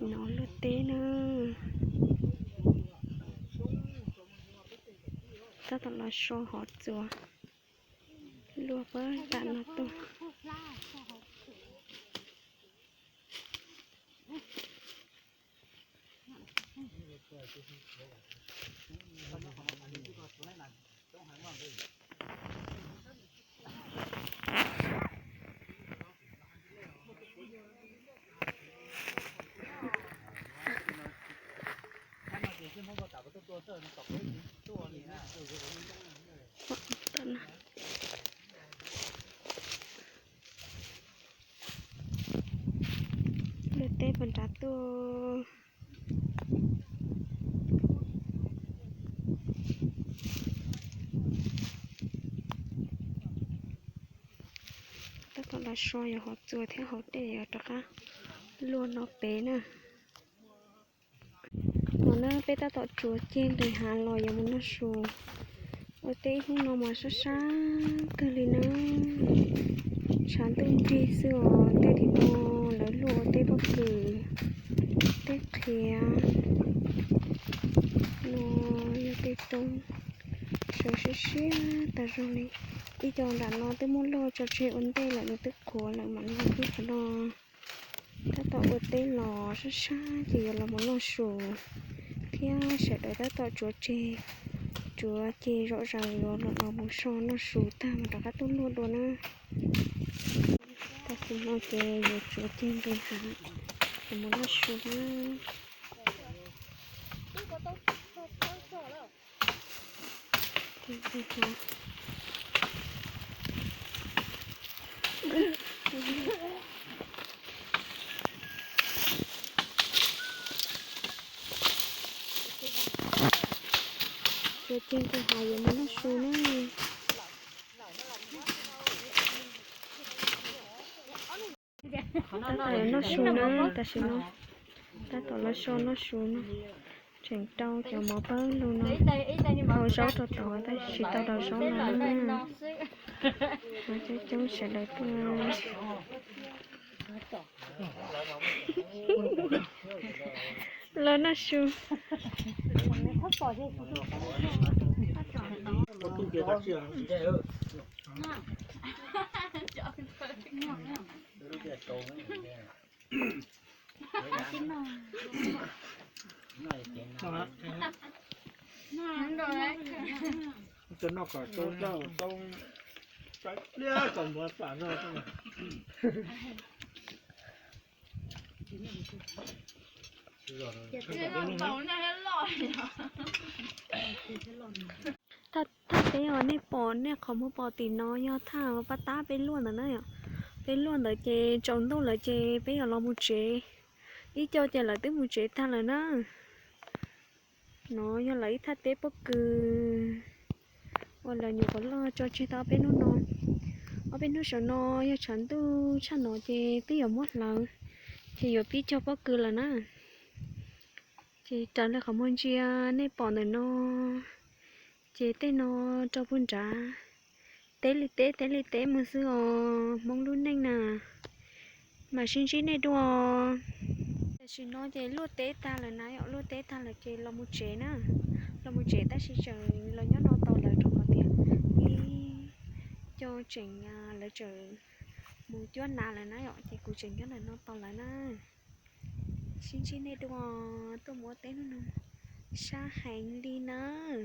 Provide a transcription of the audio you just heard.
No luaj teb na. Tab tom los so hov txuas luaj pab nram no tuaj. Luaj teb puag nrad tuaj. Tab tom los so yog hov txuas thiab hauv dej yog rov qab luaj no pem na. No na peb tab tom tsuav ceg nqis hav los yuav mus noj su. Ua teb hnub no mas sab sab kawg li na. Tshav ntuj nrig xwb os. Tej tim no lawv luaj ua teb pob kws, teb qhiav. No yog tej roob sawv siab siab tas zog li. Ib co nram no twb muab loj tso tseg ua ntej lawm, nws twb qhuav lawm mam li ua teb qhov no. Tab tom ua teb los sab sab ces yuav los mus noj su thiab sawv daws tab tom tsuav ceg, tsuav ceg zom zaws yuav los mus so noj su tag mas rov qab tuaj luaj dua na. Tam sim no ces yuav tsuav ceg nqis hav los mus noj su na. Tsuav ceg nqis hav yuav mus noj su na. Tab tom yuav noj su na, tam sim no tab tom los so noj su no. Tseem rau cov mov pawg lug no, hau zaub rau tod tab sis tsis tau rau zaub no na. Coob coob sawv daws tuaj los noj su. Thaj teb os, nej pom nej qhov muag pom tim no yog thaj uas pab tab peb luaj ntawd na yom. Peb luaj ntawd ces tsaus ntuj lawm ces peb yuav los mus tsev. Ib co ces lawv twb mus tsev tag lawm na. No yog lawv ib thaj teb pob kws uas lawv nyuam qhuav loj tso tseg tau ob peb hnub no. Ob peb hnub saum no yog tshav ntuj tshaj no ces twb yuav muab hlawv, ces yuav pib cog pob kws lawm na. Ces raws li qhov muag ntsia nej pom ntawm no, ces tej no rau puag nrad. Teb li teb, teb li teb mus xwb os Hmoob lub neej na. Mam sib ntsib nej dua. Tam sim no ces luaj teb tag lawm na yom, luaj teb tag lawm ces los mus tsev na. Los mus tsev tab sis tseem los nyob no tos lawv rau qhov tias ib co tseem lawv tseem mus cuab nas lawm na yom, ces kuv tseem nyob ntawm no tos lawv na. Sib ntsib nej dua, tuaj mus ua teb hnub no sab heev li nawb.